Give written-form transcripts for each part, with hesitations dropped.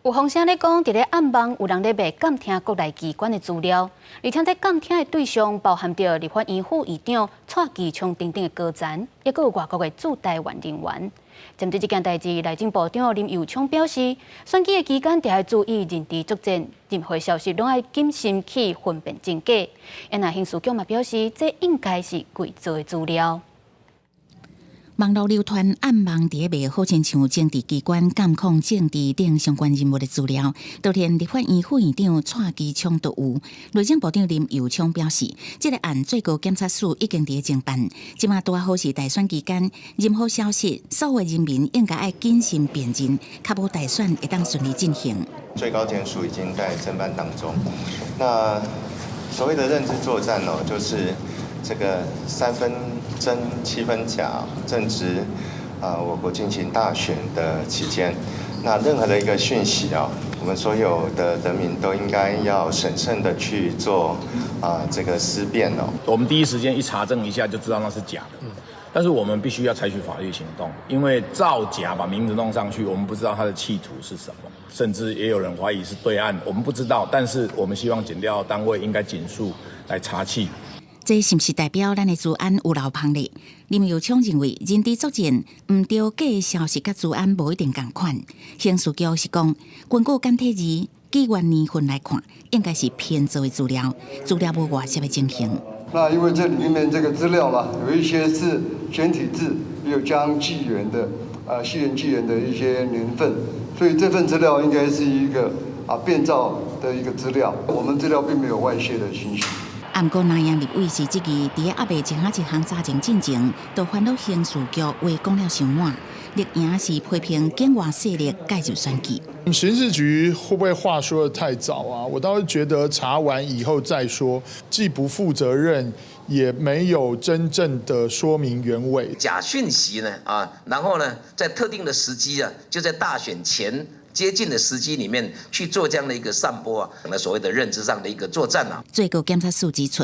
有風聲咧講，佇咧暗網有人咧賣監聽國內機關的資料，而且這監聽的對象包含著立法院副院長蔡其昌等等的高層，抑閣有外國的駐台灣人員。針對這件代誌，內政部長林右昌表示，選舉的期間著愛注意認知作戰，任何消息攏愛謹慎去分辨真假。啊，刑事局嘛表示，這應該是偽造的資料。網路流傳暗網佇咧賣好親像政治機關監控政治等相關人物的資料，就連立法院副院長蔡其昌都有。內政部長林右昌表示，這個案最高檢察署已經佇咧偵辦，這馬拄好是大選期間，任何消息，所有人民應該愛謹慎辨認，確保大選會當順利進行。最高檢署已經在偵辦當中。那所謂的認知作戰哦，就是這個三分真七分假，正值啊我國進行大選的期間，那任何的一個訊息啊，我們所有的人民都應該要審慎的去做啊這個思辨哦。我們第一時間一查證一下就知道那是假的，但是我們必須要採取法律行動，因為造假把名字弄上去，我們不知道他的企圖是什麼，甚至也有人懷疑是對岸，我們不知道，但是我們希望檢調單位應該盡速來查緝。這是毋是代表咱的資安有漏縫咧？林右昌認為，認知作戰毋著假消息佮資安無一定仝款。刑事局是講，根據簡體字、紀元年份來看，應該是編造的資料，資料無外洩的情形。那因為這裡面這個資料嘛，有一些是簡體字，也有將紀元的，西元紀元的一些年份，所以這份資料應該是一個變造的一個資料。我們資料並沒有外洩的情形。毋過，藍營立委是質疑，佇咧猶未這項一項查證進前，就煩惱刑事局話講了傷晚，綠營是批評境外勢力介入選舉。刑事局會不會話說得太早啊？我倒是覺得查完以後再說，既不負責任，也沒有真正的說明原委。假訊息呢啊，然後呢，在特定的時機啊，就在大選前接近的時機裡面去做這樣的一個散播啊，那所謂的認知上的一個作戰啊。最高檢察署指出，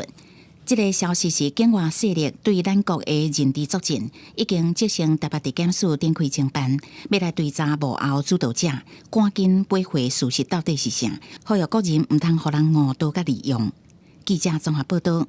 這個消息是境外勢力對咱國的認知作戰，已經責成台北地檢署展開偵辦，欲來追查幕後主導者，趕緊背回事實到底是啥，呼籲國人毋通予人誤導佮利用。記者綜合報道。